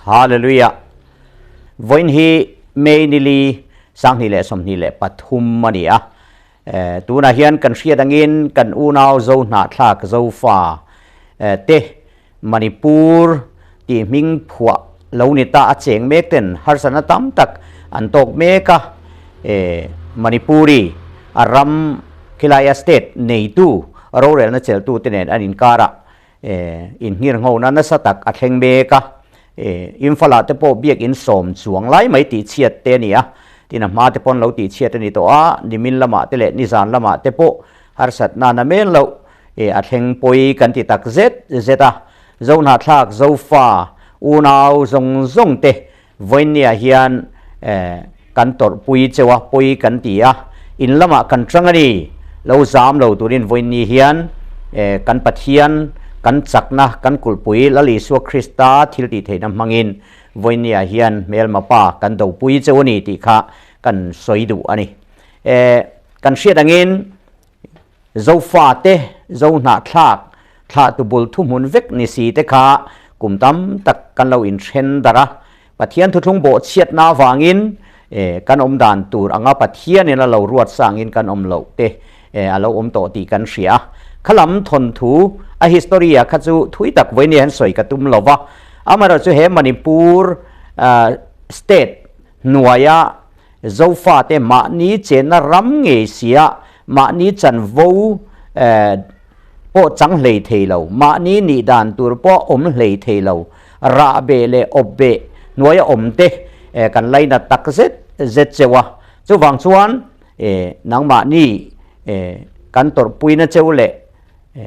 Hallelujah! Vawiin hi May nili 2023 a ni a. Tunah hian kan hriat angin kan unau Zo hnahthlak Zofa te Manipur tih hming phuah lo ni ta a cheng mek ten harsatna tam tak an tawk mek a. Manipuri a ram khilaia state neitu rorelna cheltute nen an inkarah Inngirnghona nasa tak a thleng mek a, Imphal-ah te pawh biakin sawm chuang lai mai tih chhiat te a ni a, tin a hma te pawn lo tih chhiat a ni tawh a, nimin lamah te leh nizan lamah te pawh harsatna na men loh a thleng pawi kan ti tak zet zet a, Zohnahthlak, Zofa, unau zawng zawng te vawiinniah hian kan tawrhpui cheu a, pawi kan ti a, in lamah kan chang a ni, lo zam lo turin vawiinni hian kan Pathian, kan chakna, kan kulhpui Lal Isua Krista thil tih theihna hmangin vawiinniah hian hmelma pa kan dopui cheu a ni tih kha kan sawi duh a ni. Kan hriat angin Zofate, Zohnahthlak, thlahtu bul thuhmun vek ni si te kha kum tam tak kan lo inthen darh a. Pathian thuthlung bawhchhiatna avangin kan awm dan tur anga Pathianin a lo ruat sangin kan awm loh te a lo awm tawh tih kan hria a. Khalam thawnthu a history-a kha chu thui tak vawiin hian sawi ka tum lo va. Amaherawhchu he Manipur state hnuaia Zofate mahni chenna ram ngei sia mahni chanvo pawh chang hlei thei lo, mahni nih dan tur pawh awm hlei thei lo, rah beh leh awp beh hnuaia awm te kan lainat tak zet zet cheu a. Chuvang chuan nangmahni kan tawrhpuina cheu leh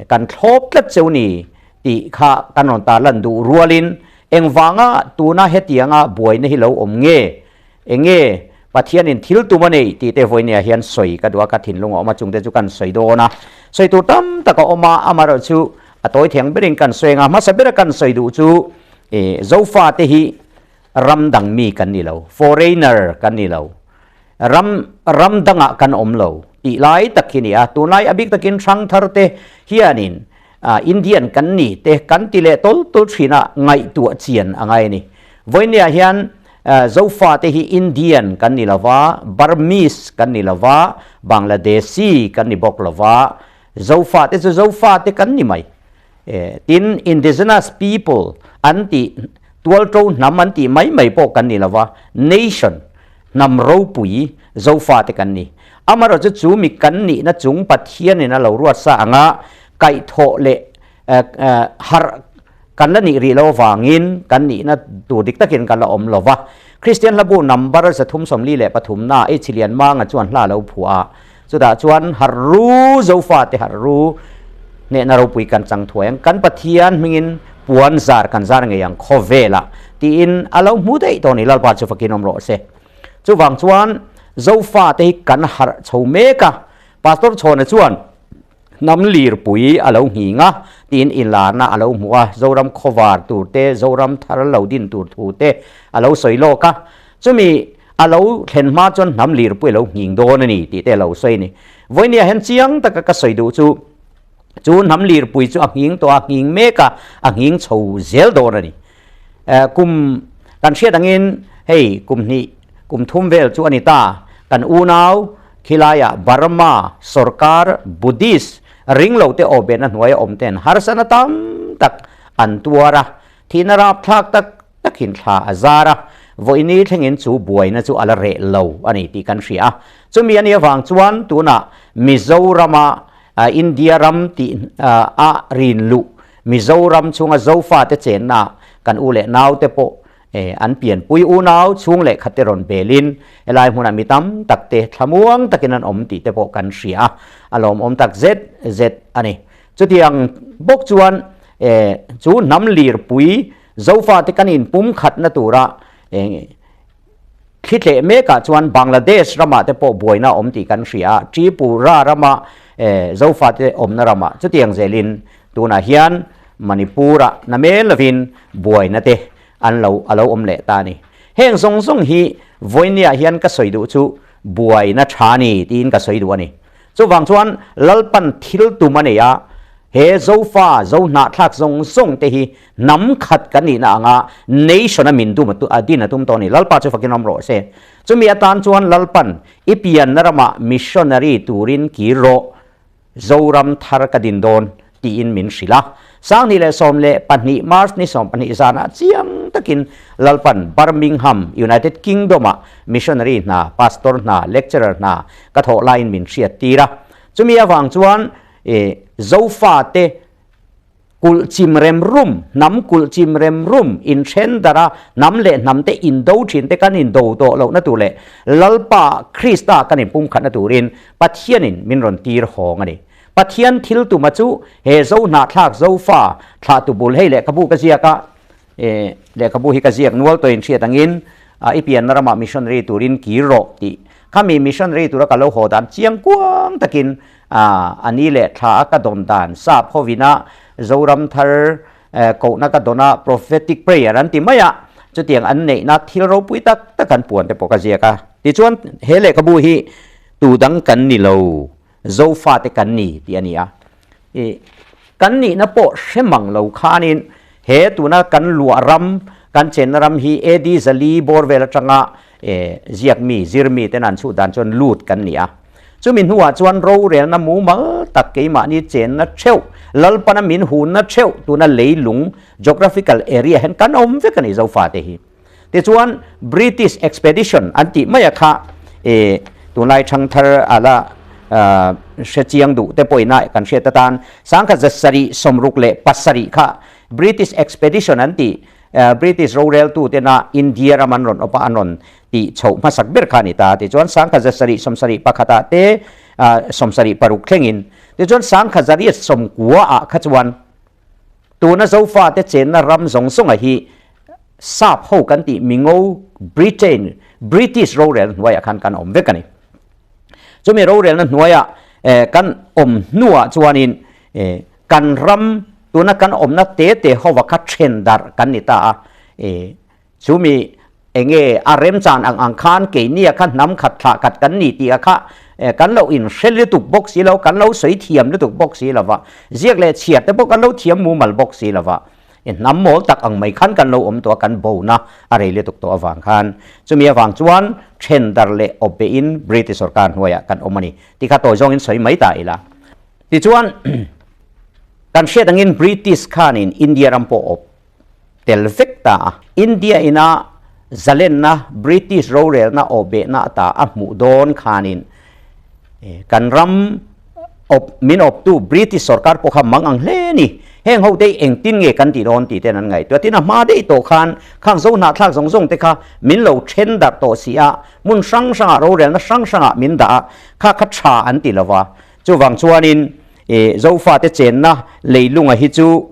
kan thlawp tlat cheu ni tih kha kan rawn tarlan duh rualin engvanga tuna hetianga buaina hi lo awm nge? Enge Pathianin thil tum a nei tih te vawinia hian sawi ka duh a, ka thinlung a awm a, chungte chu kan sawi dawn a. Sawi tur tam tak a awm a, amaherawh chu a tawi thiang berin kan sawi ang a, hmasa bera kan sawi duh chu Zofa te hi ram dang mi kan ni lo, foreigner kan ni lo, ram ram dangah kan awm lo tih lai tak hi a ni a. Tunlai a bik takin hrangthar te hianin Indian kan ni te kan ti leh tawl tawl thin a, ngaihtuah chian a ngai a ni. Vawinia hian Zofa te hi Indian kan ni lova, Burmese kan ni lova, Bangladeshi kan ni bawk lova, Zofa te chu Zofa te kan ni mai. Tin, indigenous people an tih, tualto hnam an tih mai mai pawh kan ni lova, nation, hnam ropui Zofa te kan ni. Amaherawhchu chu mi kan nihna chung Pathianin a lo ruat sa anga kaihthawh leh harh kan la nih rih lo avangin kan nihna tur dik takin kan la awm lo va. Kristian hlabu number 343 na H Lianmanga chuan hla a lo phuah a, chutah chuan harh ru Zofa te harh ru hnehna ropui kan chang thuai ang, kan Pathian hmingin puan zar kan zar ngei ang khawvelah tiin a lo hmu daih tawh a ni, Lalpa chu fakin awm rawh se. Chuvang chuan Zofa te hi kan harh chho mek a, Pastor Chhawna chuan Hnam lirpui a lo nghing a, tiin inlarna a lo hmu a, Zoram khawvar tur te, Zoram thar lo din tur thu te a lo sawi lawk a. Chumi a lo thlen hma chuan hnam lirpui a lo nghing dawn a ni tih te a lo sawi a ni. Vawinia hian chiang taka ka sawi duh chu, chu hnam lirpui chu a nghing tawh a, nghing mek a, a nghing chho zel dawn a ni. Kum kan hriat angin hei kum hnih kum thum vel chu a ni ta, kan unau khilaiah Burma sorkar Buddhist ring lo te awhbehna hnuaia awm ten harsatna tam tak an tuar a, thihna rapthlak tak takin thla a zar a, vawiini thlengin chu buaina chu a la reh lo a ni tih kan hria a. Chumi a nih avang chuan tunah Mizorama India ram tih a rin luh Mizoram chhunga Zofate chenna kan u leh naute pawh an pianpui unau chhung leh khate rawn belin helai hmunah mi tam tak te thlamuang takin an awm tih te pawh kan hria a, a lawmawm tak zet zet a ni. Chutiang bawk chuan chu hnam lirpui Zofate kan inpumkhatna tura Thli tleh mekah chuan Bangladesh ramah te pawh buaina a awm tih kan hria a, Tripura rama Zofate awmna ramah chutiang zelin tunah hian Manipur-ah na mel lovin buaina te an lo a lo awm leh ta a ni. Heng zawng zawng hi vawinia hian ka sawi duh chu buaina tha a ni tiin ka sawi duh a ni. Chuvang chuan Lalpan thil tum a nei a. He Zofa, Zohnahthlak zawng zawng te hi hnam khat kan nihna anga nation a min dum a din a tum tawh a ni. Lalpa chu fakin awm rawh se. Chumi atan chuan Lalpan i pianna ramah missionary turin kir rawh, Zoram thar ka din dawn tiin min hrilh a. 2012 March ni 12 zanah chiang takin Lalpan Birmingham, United Kingdom-ah missionary hna, pastor hna, lecturer hna ka thawh laiin min hriat tir a. Chumi avang chuan E Zofate kulh chim rem rum, hnam kulh chim rem rum, inthen darh a, hnam leh hnam te indo thin te kan indo tawh lohna tur leh Lalpa Krista kan inpumkhatna turin Pathianin min rawn tir hawng a ni. Pathian thil tuma chu he Zo hnahthlak Zofa thlahtu bul hei lehkhabu ka ziak a, e lehkhabu hi ka ziak nual tawhin hriat angin i pianna ramah missionary turin kir rawh tih khami missionary tura ka lo haw dan chiang kuang takin a ni leh thla a ka dawn dan sap hovina Zoram thar kohna ka dawn a prophetic prayer an ti mai a chutiang an neihna thil ropui tak tak an puan te pawh ka ziak a tichuan he lehkhabu hi tu dang kan ni lo Zofa te kan ni tih a ni a. I kan nihna pawh hre mang lo khanin he tuna kan luah ram, kan chenna ram hi AD zali bawr vel atanga e ziakmi, zirmi ten an chhuh dan chuan lut kan ni a. Chumi hnuah chuan rorelna mumal tak keimahni chenna theuh, Lalpana min hunna theuh tuna leilung, geographical area, hian kan awm vek a ni Zofa te hi. Tichuan British Expedition an tih mai a kha e tunlai thangthar a la hre chiang duh te pawhin a kan hriat atan 1767 kha British Expedition an tih British roreltu tena India ram an rawn awp a an rawn tih chhoh hmasak ber kha a ni ta. Tichuan 1771 ah te 76 thlengin tichuan 1890 ah kha chuan Tuna Zofate chenna ram zawng zawnga hi Sap ho kan tih mingo Britain, British rorelna hnuaiah khan kan awm vek a ni. Chumi rorelna hnuaiah kan awm hnuah chuanin kan ram tuna kan awmna te te hova kha then darh kan ni ta a. Chumi enge a remchan ang ang khan keinia kha hnam khat thlah khat kan ni tih a kha kan lo inhre lutuk bawk si lo, kan lo sawi thiam lutuk bawk si lo va, ziak leh chhiar te pawh kan lo thiam mumal bawk si lo va, hnam mawl tak ang mai khan kan lo awm tawh a, kan bona a rei lutuk tawh avang khan chumi avang chuan then dar leh awp behin British sorkar hnuaiah kan awm a ni tih kha tawi zawngin sawi mai ta ila. Tichuan kan hriat angin British khanin India ram pawh awp tel vek ta a. India ina zalenna British rorelna awhbehna ata a hmuh dawn khanin kan ram awp min awptu British sorkar pawh kha mang ang hle ni. Heng ho te hi engtin nge kan tih dawn tih ten an ngaihtuah. Tin a hma daih tawh khan khang zo hnahthlak zawng zawng te kha min lo then darh tawh si a, hmun hrang hrangah rorelna hrang hrangah min dah a, kha kha tha an ti lo va. Chuvang chuanin Zofate chenna leilunga hi chu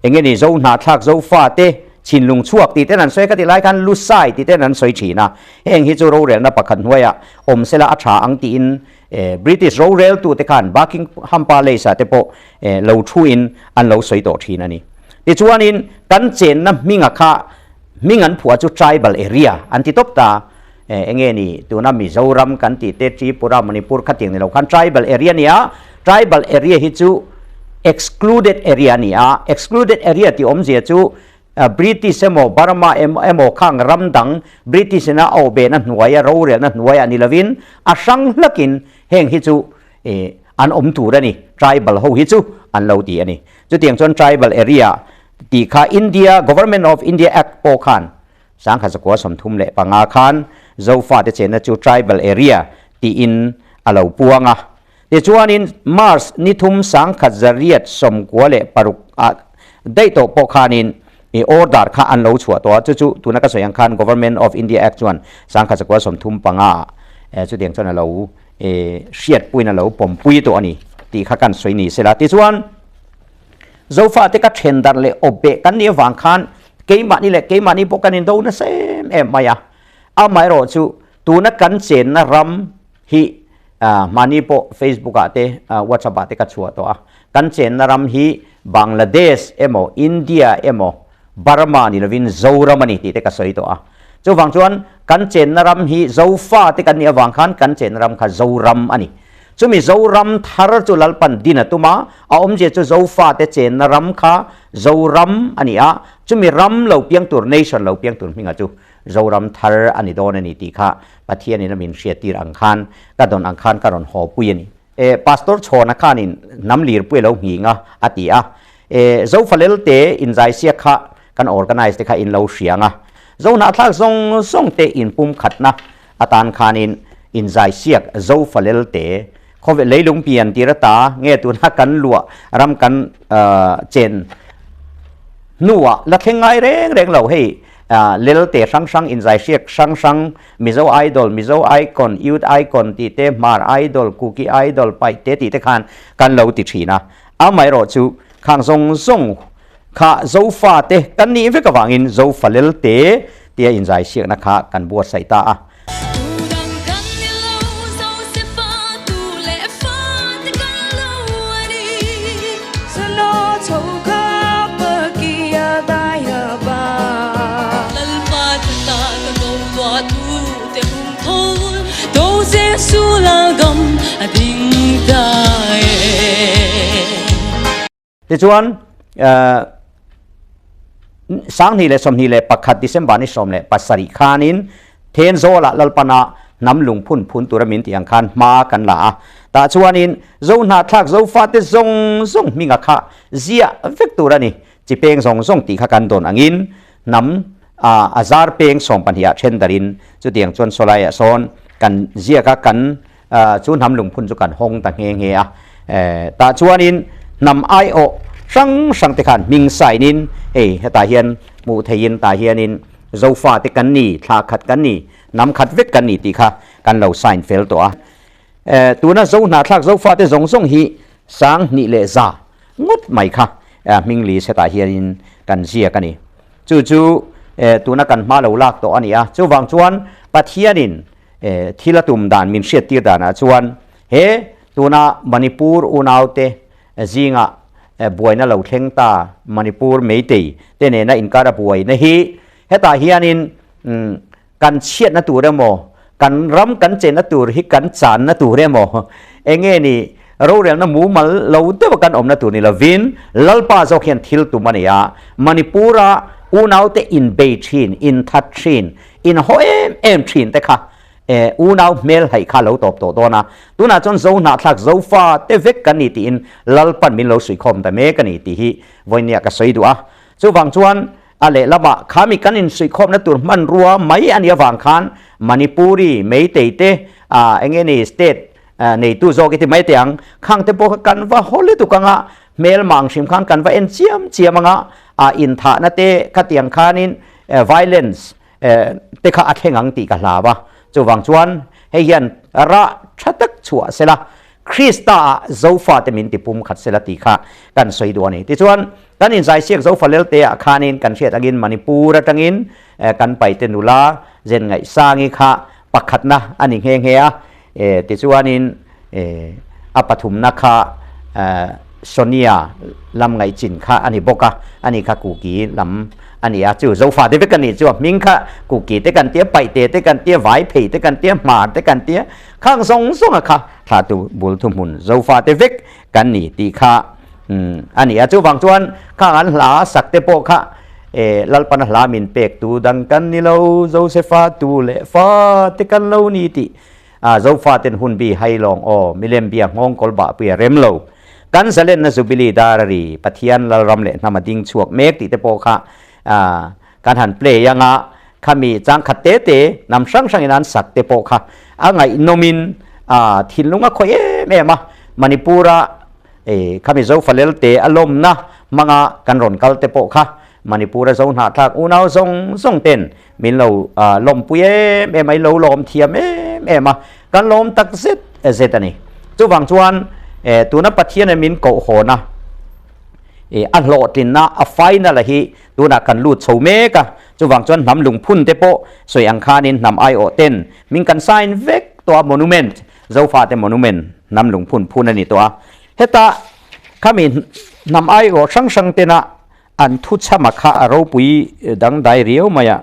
Enge ni Zo hnahthlak Zo fate chhinlung chhuak tih ten an sawi a, ka tih lai khan Lusai tih ten an sawi thin a, heng hi chu rorelna pakhat hnuaiah awm sela a tha ang tiin British roreltute khan Buckingham Palace ah te pawh lo thuin an lo sawi tawh thin a ni. Tichuanin kan chenna hminga kha hming an phuah chu Tribal Area an ti tawp ta, enge ni tuna Mizoram kan tih te Tripura, Manipur khatiang ni lo khan Tribal Area a ni a, Tribal Area hi chu Excluded Area a ni a, Excluded Area tih awmzia chu British emaw Burma emaw khang ram dang British ina a awhbehna hnuaia rorelna hnuaiah ni lovin a hrang hlakin heng hi chu an awm tur a ni, Tribal ho hi chu an lo ti a ni. Chutiang chuan Tribal Area tih kha India Government of India Act pawh khan 1935 khan Zofate chenna chu Tribal Area tiin a lo puang a. Tichuanin March ni thum 1996 ah daih tawh pawh khanin order kha an lo chhuah tawh a, chu chu tuna ka sawi ang khan Government of India Act chuan 1935 ah chutiang chuan a lo hriatpuiin a lo pawmpui tawh a ni tih kha kan sawi ni sela. Tichuan Zofate ka then darh leh awpbeh kan nih avang khan Keimahni leh keimahni pawh kan indo nasa em em mai a, amaherawh chu tuna kan chenna ram hi mahni pawh Facebook ah te WhatsApp ah te ka chhuah tawh a, kan chenna ram hi Bangladesh emaw India emaw Burma ni lovin Zoram a ni tih te ka sawi tawh a, chuvang chuan kan chenna ram hi Zofa te kan nih avang khan kan chenna ram kha Zoram a ni. Chumi Zoram thar chu Lalpan din a tum a, a awmzia chu Zofate chenna ram kha Zoram a ni a, chumi ram lo piang tur, nation lo piang tur hminga chu Zoram thar a ni dawn a ni tih kha Pathianin a min hriattir ang khan ka dawn ang khan ka rawn haw pui a ni. E, Pastor Chhawna khanin hnam lirpui a lo nghing a, a ti a. E, Zofalelte inzaisiak kha kan organize te kha in lo hriang a. Zohnahthlak zawng zawng te inpumkhatna atan khanin inzaisiak Zofalelte khawvel leilung pian tir ata nge tuna kan luah ram kan chen hnuah la thleng ngai reng reng lo hei lelte hrang hrang inzaihriak hrang hrang Mizo Idol, Mizo Icon, Youth Icon tih te, Hmar Idol, Kuki Idol, Paihte tih te khan kan lo ti thin a. Amaherawh chu khang zawng zawng kha Zofa te kan nih vek avangin Zofa lelte tia inzaihriakna kha kan buatsaih ta a. Tichuan, 2021 December ni 17 khanin Thenzawl-ah Lalpana hnam lungphun phun tura min tih ang khan hma kan la a. Tah chuanin Zohnahthlak Zofate zawng zawng hminga kha ziah vek tur a ni. Chi peng zawng zawng tih kha kan dawn angin hnam a zar peng 12 ah then darin chutiang chuan sawlaiah sawn kan ziak a, kan chu hnam lungphun chu kan hawng ta nghe nghe a. Tah chuanin hnam aiawh hrang hrang te khan hming sign-in hei hetah hian hmuh theihin tah hianin Zofa te kan ni, thla khat kan ni, hnam khat vek kan ni tih kha kan lo sign fel tawh a. Tuna Zohnahthlak Zofa te zawng zawng hi 2100 ngawt mai kha hming li setah hianin kan ziak a ni. Chu chu tuna kan hma lo lak tawh a ni a. Chuvang chuan Pathianin thil a tum dan min hriattir danah chuan he tuna Manipur unaute zingah buaina lo thleng ta Manipur Meitei te nena inkar a buaina hi hetah hianin kan chhiatna tur emaw, kan ram kan chenna tur hi kan channa tur emaw, enge ni rorelna mumal lo deuha kan awmna tur ni lovin Lalpa zawk hian thil tum a ni a, Manipur-a unaute inbei thin, inthat thin, inhaw em em thin te kha unau hmel haih kha lo tawp tawh dawn a, tunah chuan Zohnahthlak Zofa te vek kan ni tiin Lalpan min lo suihkhawm ta mek a ni tih hi vawinia ka sawi duh a, chuvang chuan A lehlamah khami kan insuihkhawmna tur hmanrua mai a nih avang khan Manipuri, Meitei te, eng nge ni state neitu zawk i ti mai teh ang, khang te pawh kha kan va haw lutuk ang a, hmelma ang hrim khan kan va en chiam chiam ang a, a inthahna te khatiang khanin violence te kha a thleng ang tih ka hlau a. Chuvang chuan hei hian rah tha tak chhuah sela, Krista-ah Zofate min ti pum khat sela tih kha kan sawi duh a ni. Tichuan, kan inzaisiak Zofa Lelte-ah khanin kan hriat angin Manipur atangin kan paite nula Zen Ngaihsangi kha pakhatna a ni nghe nghe a. Tichuanin a pathumna kha Sonia lam ngaihchin kha a ni bawk a, ani kha Kuki lam a ni a, chu Zofa te vek a nih chu a hming kha Kuki te kan tia, Paihte te kan tia, Vaiphei te kan tia, Hmar te kan tia, khang zawng zawng a kha thlahtu bul thuhmun Zofa te vek kan ni tih kha a ni a, chuvang chuan khang an hla sak te pawh kha Lalpana hla min pek tu dang kan ni lo, Josefa tu leh fa te kan lo ni tih A Zofa ten hun bi hai lawng aw, milem bia nghawng kawl bah pui a rem lo. Kan zalenna Jubilee dar a ri, Pathian Lalram leh hnam a ding chhuak mek tih te pawh kha kan han play ang a, khami chang khat te te hnam hrang hrangin an sak te pawh kha a ngaihnawmin thinlung a khawih em em a. Manipur-a khami Zofa lelte a lawmna hmanga kan rawn kal te pawh kha Manipur-a Zohnahthlak unau zawng zawng ten Min lo lawmpui em em a, i lo lawm thiam em em a, kan lawm tak zet zet a ni. Chuvang chuan tuna Pathianin min kohhawn a, a hlawhtlinna a final a hi tunah kan lut chho mek a, chuvang chuan hnam lungphun te pawh sawi ang khanin hnam aiawh ten min kan sign vek tawh a, monument, Zofate monument hnam lungphun phun a ni tawh a. Heta khami hnam aiawh hrang hrang tena An thu chhama kha a ropui dangdai riau mai a.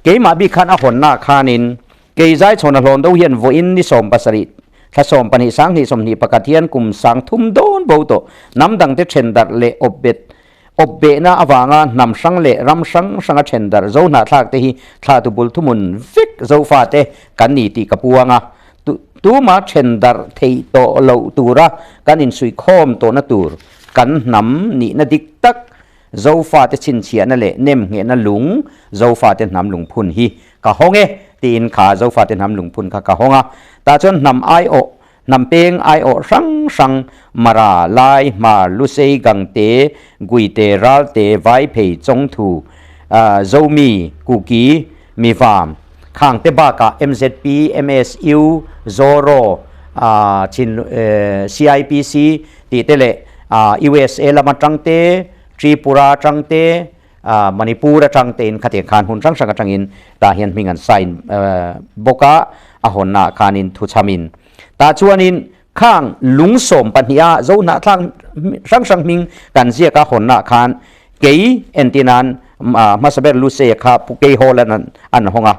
Keimah bik khan a hawnna khanin kei zaichhawn a hlawn do hian vawiin ni 70 Thla 12 20 21 hian kum 30 dawn bo tawh hnam dangte then darh leh awpbet awpbehna avanga hnam hrang leh ram hrang hranga then darh zo hnahthlak te hi thlahtu bul thuhmun vek Zofate kan ni tih ka puang a. Tuma then darh theih tawh loh tura kan insuihkhawm tawhna tur kan hnam nihna dik tak Zofate chhinchhiahna leh nemnghehna lung Zofate hnam lungphun hi ka hawng e tiin kha Zofate hnam lungphun kha ka hawng a. Tah chuan hnam aiawh, hnam peng aiawh hrang hrang Mara, Lai, Hmar, Lusei, Gangte, Guite, Ralte, Vaiphei, Chawngthu, Zomi, Kuki, Mivam, Khangte bakah MZP, MSU, Zoro, Chin, CIPC tih te leh USA lam atang te, Tripura atang te, Manipur atang tein khatiang khan hun hrang hrang atangin tah hian hming an sign bawk a, a hawnnaah khanin thuchhamin. Tah chuanin khang lung 12 a zo hnahthlak hrang hrang hming kan ziak a hawnnaah khan kei entinan hmasa ber Lusei kha Pu Keihawla an hawng a,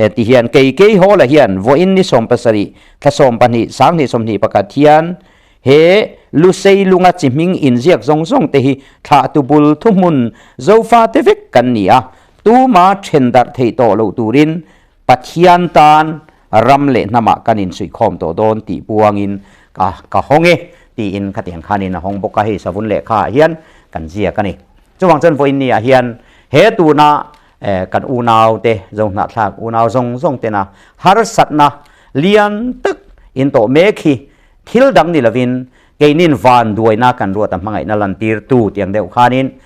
ti hian kei Keihawla hian vawiin ni 17 thla 12 20 21 hian He Lusei lunga chi hming inziak zawng zawng te hi thlahtu bul thuhmun Zofate vek kan ni a, tuma then darh theih tawh loh turin Pathian tan ram leh hnamah kan insuihkhawm tawh dawn tih puangin ka ka hawng e tiin khatiang khanin a hawng bawk a, hei savun lehkha ah hian kan ziak a ni. Chuvang chuan vawiin ni ah hian he tuna kan unau te Zohnahthlak unau zawng zawng tena harsatna lian tak in tawh mek hi Thil dang ni lovin keinin van duaina kan ruat a hmangaihna lantirtu tiang deuh khanin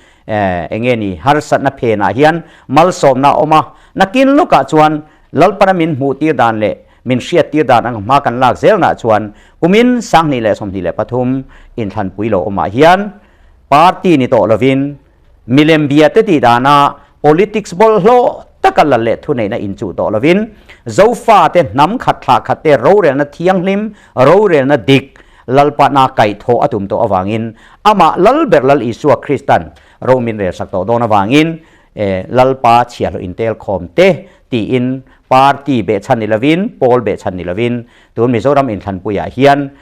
eng nge ni harsatna phenah hian malsawmna a awm a, nakin lawkah chuan Lalpana min hmuhtir dan leh min hriattir dan ang hma kan lak zelnah chuan kumin 2023 inthlanpui lo awmah hian party ni tawh lovin Milem bia te tih dana politics bawlhhlawh taka lal leh thuneihna inchuh tawh lovin Zofa te hnam khat thlah khat te rorelna thianghlim, rorelna dik Lalpana kaihthawh a tum tawh avangin amah Lalber Lal Isua Kristan ro min relsak tawh dawn avangin Lalpa chhiahhlawh intelkhawm te tiin party behchhan ni lovin, pawl behchhan ni lovin tun Mizoram inthlanpuiah hian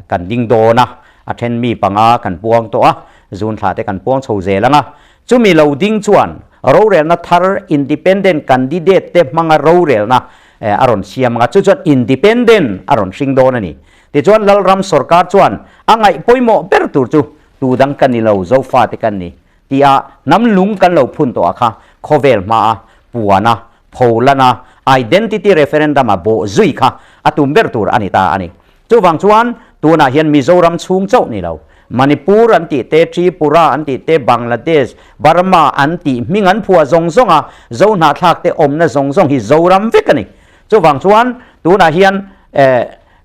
kan ding dawn a, a then mi panga kan puang tawh a, zun thla te kan puang chho zel ang a. Chumi lo ding chuan rorelna thar independent candidate te hmanga rorelna a rawn siam ang a, chu chuan independent a rawn hring dawn a ni. Tichuan Lalram sawrkar chuan a ngaih pawimawh ber tur chu tu dang ka ni lo, Zofa te kan ni tia hnam lung kan lo phun tawh a kha khawvel hmaa puana Pholana identity referendum a bawh zui kha a tum ber tur a ni ta a ni. Chuvang chuan tunah hian Mizoram chhung chauh ni lo, Manipur an tih te, Tripura an tih te, Bangladesh, Burma an tih hming an phuah zawng zawng a, Zohnahthlak te awmna zawng zawng hi Zoram vek a ni. Chuvang chuan tunah hian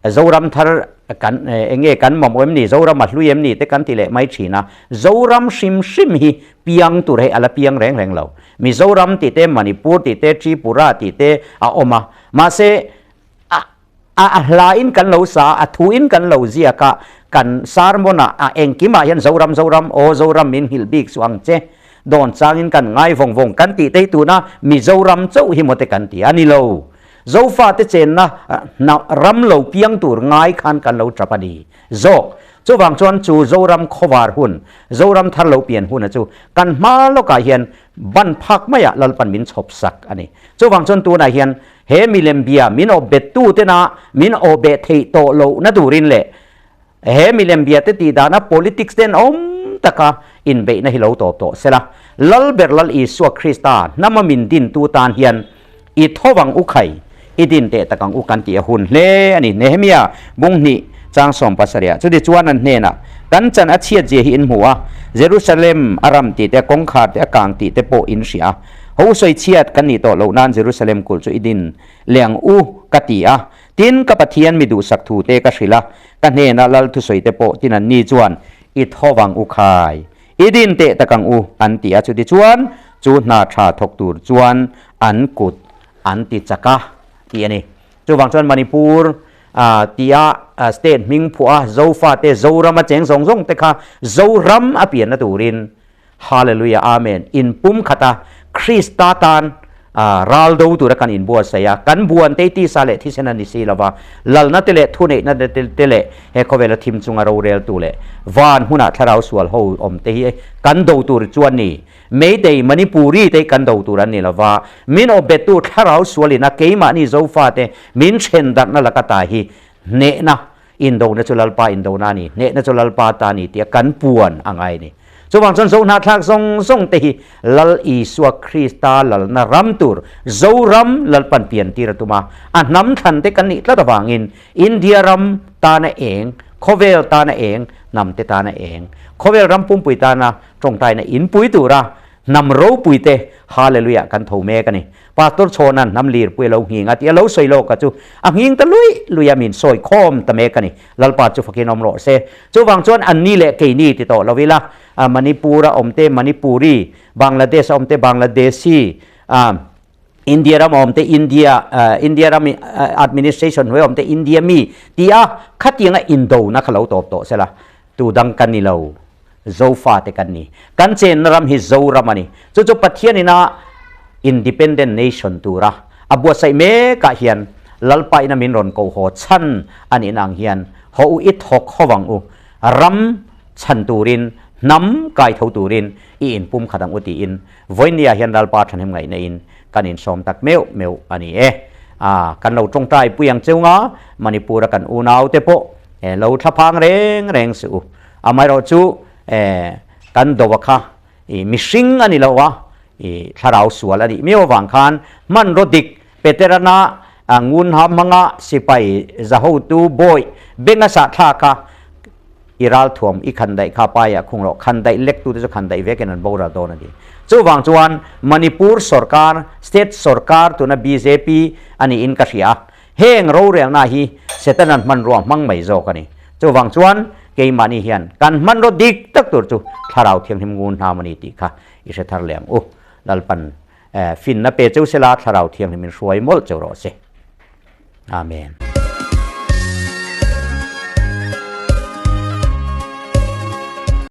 Zoram thar kan eng nge kan mamawh em ni, Zoram a hlui em ni te kan ti leh mai thin a, Zoram hrim hrim hi piang tur hei a la piang reng reng lo. Mizoram tih te, Manipur tih te, Tripura tih te a awm a, mahse a a hla in kan lo sa a, a thu in kan lo ziak a, kan sermon ah a engkim ah hian Zoram Zoram aw Zoram min nghilh bik suh ang che, dawn chang in kan ngai vawng vawng kan tih te hi tuna Mizoram chauh hi maw te kan ti a ni lo. Zofate chenna ram lo piang tur ngai khan kan lo tap a ni zawk. Chuvang chuan chu Zoram khawvar hun, Zoram thar lo pian huna chu kan hma lawkah hian ban phak maiah Lalpan min chhawp sak a ni. Chuvang chuan tunah hian he milem bia min awp bettu tena min awh beh theih tawh lohna turin leh He milem bia te tih dana politics ten awm taka inbeihna hi lo tawp tawh sela, Lalber Lal Isua Krista hnama min dintu tan hian i tho ang u khai, i din teh tak ang u kan tih a hun hle a ni. Nehemia bung hnih chang 17 ah chuti chuan an hnenah, Kan chan a chhiat zia hi in hmu a, Jerusalem a ram tih te, kawngkhar te a kang tih te pawh in hria a, ho sawi chhiat kan nih tawh loh nan Jerusalem kulh chu i din leh ang u ka ti a, tin ka Pathian mi duhsak thu te ka hrilh a, Ka hnenah lal thusawi te pawh tin an ni chuan i tho vang u khai, i din teh tak ang u an ti a, chuti chuan chu hna tha thawk tur chuan an kut an ti chak a tih a ni. Chuvang chuan Manipur tia state hming phuah a Zofa te Zoram a cheng zawng zawng te kha Zoram a pianna turin Hallelujah Amen inpum khat a Krista tan. A ral do tura kan inbuatsaih a, kan buan te tisa leh thisen a ni si lova, lalna te leh thuneihna te leh he khawvela thim chunga roreltu leh van hmunah thlarau sual ho awm te hi kan do tur chuan ni. Meitei, Manipuri te hi kan do tur an ni lova, min awpbettu thlarau sualina keimahni Zofate min then darhna laka ta hi hnehna Indona chu Lalpa indona a ni, hnehna chu Lalpa ta a ni tia kan puan a ngai a ni. Chuvang chuan Zohnahthlak zawng zawng te hi Lal Isua Krista lalna ram tur Zoram Lalpan pian tir a tum a, a hnam thlan te kan nih tlat avangin India ram tana eng, khawvel tana eng, hnam te tana eng, khawvel ram pumpui tana tawngtaina inpui tura hnam ropui te Hallelujah kan tho mek a ni. Pastor Chhawna'n hnam lirpui a lo nghing a tih a lo sawi lawk a chu a nghing ta lui lui a min sawi khawm ta mek a ni. Lalpa chu fakin awm rawh se. Chuvang chuan anni leh keini ti tawh lo ila, Manipur a awm te Manipuri, Bangladesh a awm te Bangladeshi, India ram a awm te India, India ram administration hnuai a awm te India mi ti a khatianga indona kha lo tawp tawh sela tu dang kan ni lo. Zofa te kan ni. Kan chenna ram hi Zoram a ni. Chu chu Pathian ina Independent Nation tura a buatsaih mekah hian Lalpa ina min rawn koh haw chhan a nih nang hian haw u i thawk ho vang u, ram chhan turin, hnam kai tho turin i inpum khat ang u tiin vawinia hian Lalpa thahnem ngaihna in kan insawm tak meuh meuh a ni e. A, kan lo tawngtai pui ang cheu nga, Manipur a kan unau te pawh lo thlaphang reng reng suh u. Amaherawhchu kan do a kha i mihring a ni lo a, i thlarau sual a nih miau avang khan hmanraw dik Peterana ngun ha hmanga sipai zahotu bawi benga sah thlak a i ralthuam i khandaih kha paiah khung rawh, khandaih lektute chu khandaih vekin an boral dawn a ni. Chuvang chuan Manipur sorkar, state sorkar tuna bjp a niin ka hria a, Heng rorelna hi Setanan hmanrua hmang mai zawk a ni. Chuvang chuan keimahni hian kan hmanraw dik tak tur chu Thlarau Thianghlim ngun hnam a ni tih kha i hre thar leh ang u. Lalpan finna pe cheu sela Thlarau Thianghlim in hruai mawlh cheu rawh se. Amen.